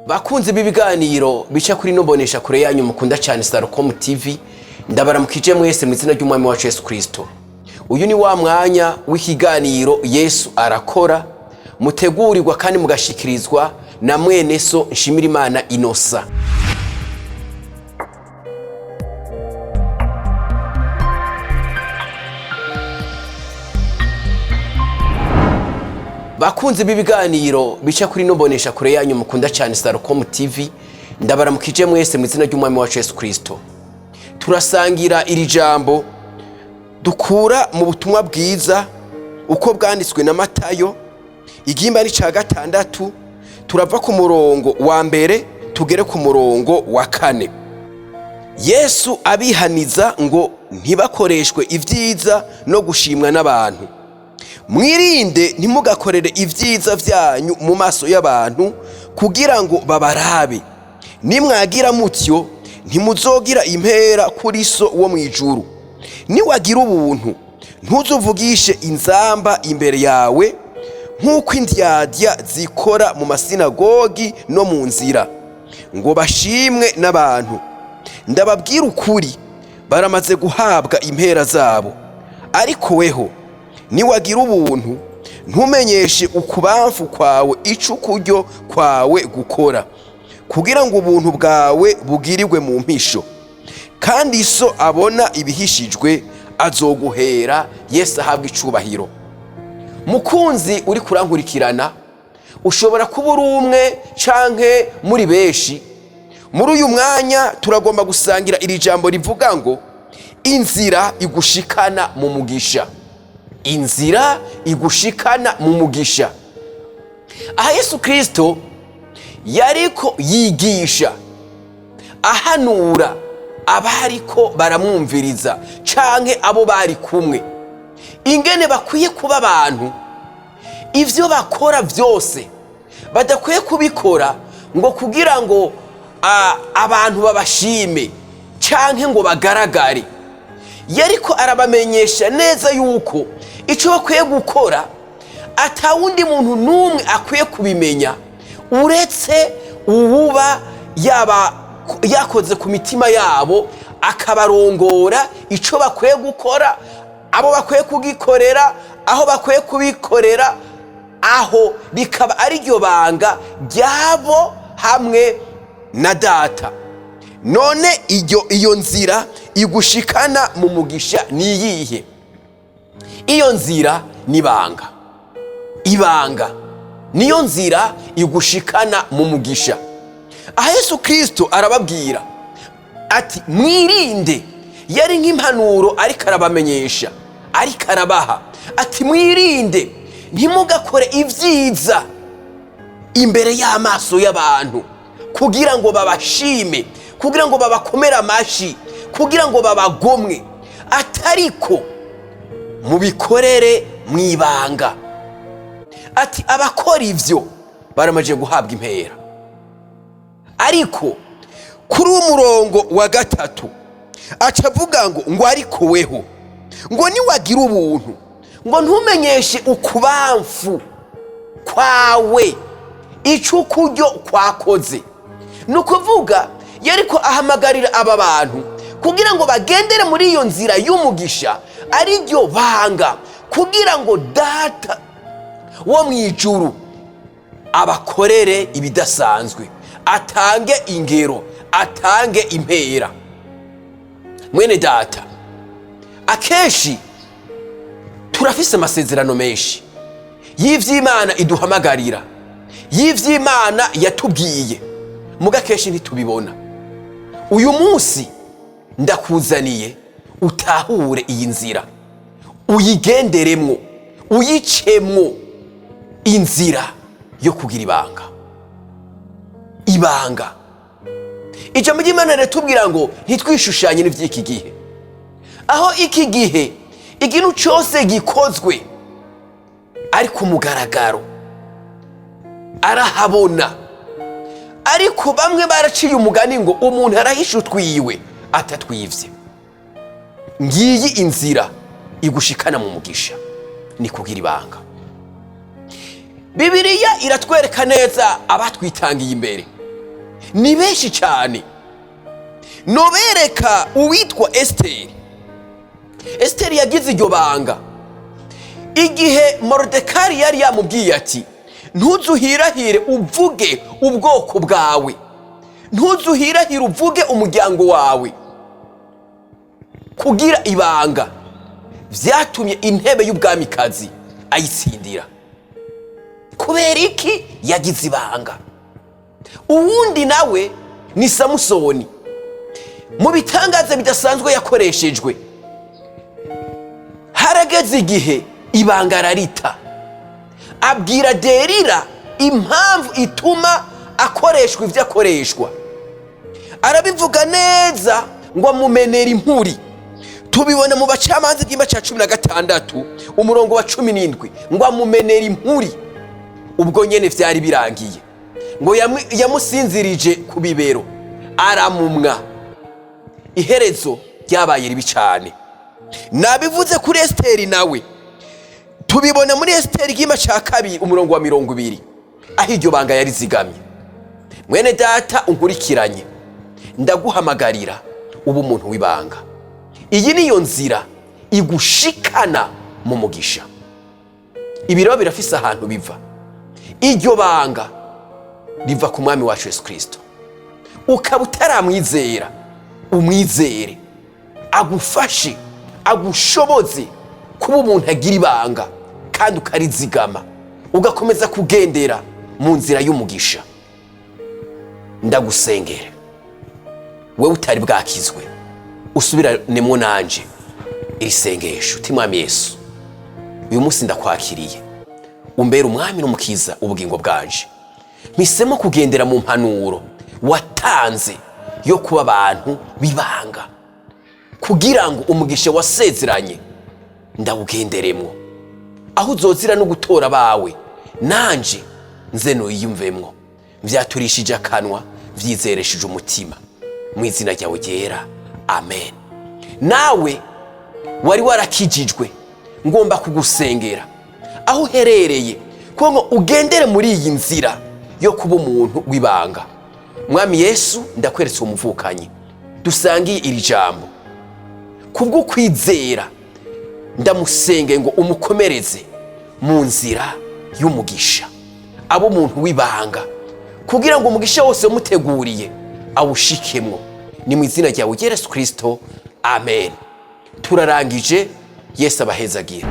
Bakunzi b'ibiganiro bica kuri ino mbonesha kure yanyu mukunda cyane Sarocom TV, ndabaramukije mwese mu izina ry'Umwami wacu Yesu Kristo. Uyu ni wa mwanya w'ikiganiro Yesu Arakora, mutegurirwa kandi mugashikirizwa na mwene so Nshimirimana Inosa. Bakunzi b'ibiganiro bica kuri ino mbonesha kure yanyu mukunda cyane Sarocom TV, ndabaramukije mwese mu izina ry'Umwami wacu Yesu Kristo. Turasangira iri jambo dukura mu butumwa bwiza uko bwanditswe na Matayo, igihimba ni ca gatandatu. Turava ku murongo wa mbere tugere ku murongo wa kane. Yesu abihaniza ngo ntibakoreshwe ibyiza no gushimwa n'abantu. Mwirinde ntimugakorere ibyiza byanyu mu maso y'abantu kugira ngo babarabe. Nimwagira mutyo, ntimuzogira impera kuri So wo mu ijuru. Niwagira ubuntu, ntuzuvugishe inzamba imbere yawe nk'uko indyadya zikora mu masinagogi no mu nzira, ngo bashimwe n'abantu. Ndababwira ukuri, baramaze guhabwa impera zabo. Ariko weho, niwagira ubuntu, ntumenyeshe ukubamfu kwawe ico ukuryo kwawe gukora, kugira ngo ubuntu bwawe bugirirwe mu mpisho, kandi So abona ibihishijwe azoguhera. Yesu ahabwa icubahiro. Mukunzi uri kurankurikirana, ushobora kuba uri umwe canke muri benshi. Muri uyu mwanya turagomba gusangira iri jambo rivuga ngo inzira igushikana mu mugisha. Inzira igushikana mu mugisha. Aha Yesu Kristo yariko yigisha, ahanura abariko baramwumviriza canke abo bari kumwe, ingene bakwiye kuba abantu, ivyo bakora vyose badakwiye kubikora ngo kugira ngo abantu babashime canke ngo bagaragare. Yariko arabamenyesha neza yuko ico bakwiye gukora atawundi muntu n'umwe akwiye kubimenya uretse uwuba yaba yakoze ku mitima yabo, akabarongora ico bakwiye gukora, abo bakwiye kugikorera, aho bakwiye kubikorera, aho bikaba ari ryo banga ryabo hamwe na Data. None iyo nzira igushikana mu mugisha ni iyihe? Iyo nzira ni ibanga. Ibanga niyo nzira igushikana mu mugisha. Aha Yesu Kristo arababwira ati mwirinde. Yari nk'impanuro ariko arabamenyesha, ariko arabaha ati mwirinde ntimugakore ibyiza imbere y'amaso y'abantu kugira ngo babashime, kugira ngo babakomere amashi, kugira ngo babagomwe, atariko mubikorere mu ibanga. Ati abakora ivyo baramaze guhabwa impera. Ariko kuri uwo murongo wa gatatu aca avuga ngo ariko weho, ngo niwagira ubuntu, ngo ntumenyeshe ukubamfu kwawe ico ukuryo kwakoze. Ni ukuvuga yariko ahamagarira aba bantu kugira ngo bagendere muri iyo nzira y'umugisha, ari ryo banga, kugira ngo Data wo mu ijuru abakorere ibidasanzwe, atange ingero, atange impera. Mwene Data, akenshi turafise amasezerano menshi y'ivy'Imana iduhamagarira, y'ivy'Imana yatubwiye, muga kenshi ntitubibona. Uyu munsi ndakuzaniye utahure iyi nzira, uyigenderemwo, uyicemwo, inzira yo kugira ibanga. Ibanga, ijambo ry'Imana riratubwira ngo ntitwishushanye n'ivy'iki gihe, aho iki gihe ikintu cyose gikozwe ari ku mugaragaro, arahabona. Ariko bamwe baraciye umugani ngo umuntu arahisha utwiwe atatwivye. Ngiyi inzira igushikana mu mugisha, ni kugira ibanga. Bibiliya iratwereka neza abatwitangiye imbere. Ni benshi cyane. Nobereka uwitwa Esiteri. Esiteri yagize iryo banga igihe Moridekari yari yamubwiye ati: "Ntuzuhirahire uvuge ubwoko bwawe, ntuzuhirahire uvuge umuryango wawe." Kugira ibanga byatumye intebe y'ubwamikazi ayitsindira. Kubera iki? Yagize ibanga. Uwundi nawe ni Samusoni. Mu bitangaza bidasanzwe yakoreshejwe, harageze igihe ibanga ararita, abwira Derira impamvu ituma akoreshwa ibyo akoreshwa, arabivuga neza ngo amumenera impuri. Tubibona mu Bacamanza igihimba cya 16, umurongo wa 17, ngo amumenera impuri. Ubwo nyine byari birangiye, ngo yamusinzirije ku bibero, aramumwa. Iherezo ryabaye ribi cyane. Nabivuze kuri Esiteri nawe, tubibona muri Esiteri igihimba cya 2, umurongo wa 20, aho iryo banga yarizigamye. Mwene data unkurikiranye, ndaguhamagarira uba umuntu w'ibanga. Iyi niyo nzira igushikana mu mugisha. Ibi rero birafise ahantu biva. Iryo banga riva ku Mwami wacu Yesu Kirisito. Ukaba utaramwizera, umwizere agufashe, agushoboze kuba umuntu agira ibanga kandi ukarizigama, ugakomeza kugendera mu nzira y'umugisha. Ndagusengere wewe utari bwakizwe, usubiranemo nanje iri sengesho uti: "Mwami Yesu, uyu munsi ndakwakiriye, umbere umwami n'umukiza ubugingo bwanje. Mpisemo kugendera mu mpanuro watanze yo kuba abantu b'ibanga, kugira ngo umugisha wasezeranye ndawugenderemwo. Aho uzozira no gutora abawe, nanje nze nuyiyumvemwo. Vyaturishije akanwa, vyizereshije umutima, mu izina ryawe ryera, amen." Nawe wari warakijijwe, ngomba kugusengera aho uherereye kuko ngo ugendere muri iyi nzira yo kuba umuntu w'ibanga. Mwami Yesu, ndakweretse uwo muvukanyi dusangiye iri jambo. Kubwo kwizera ndamusenge ngo umukomereze mu nzira y'umugisha, abe umuntu w'ibanga, kugira ngo umugisha wose wamuteguriye awushikemwo. Ni mu izina ryawe, Yesu Kirisito, amen. Turarangije. Yesu abahezagira.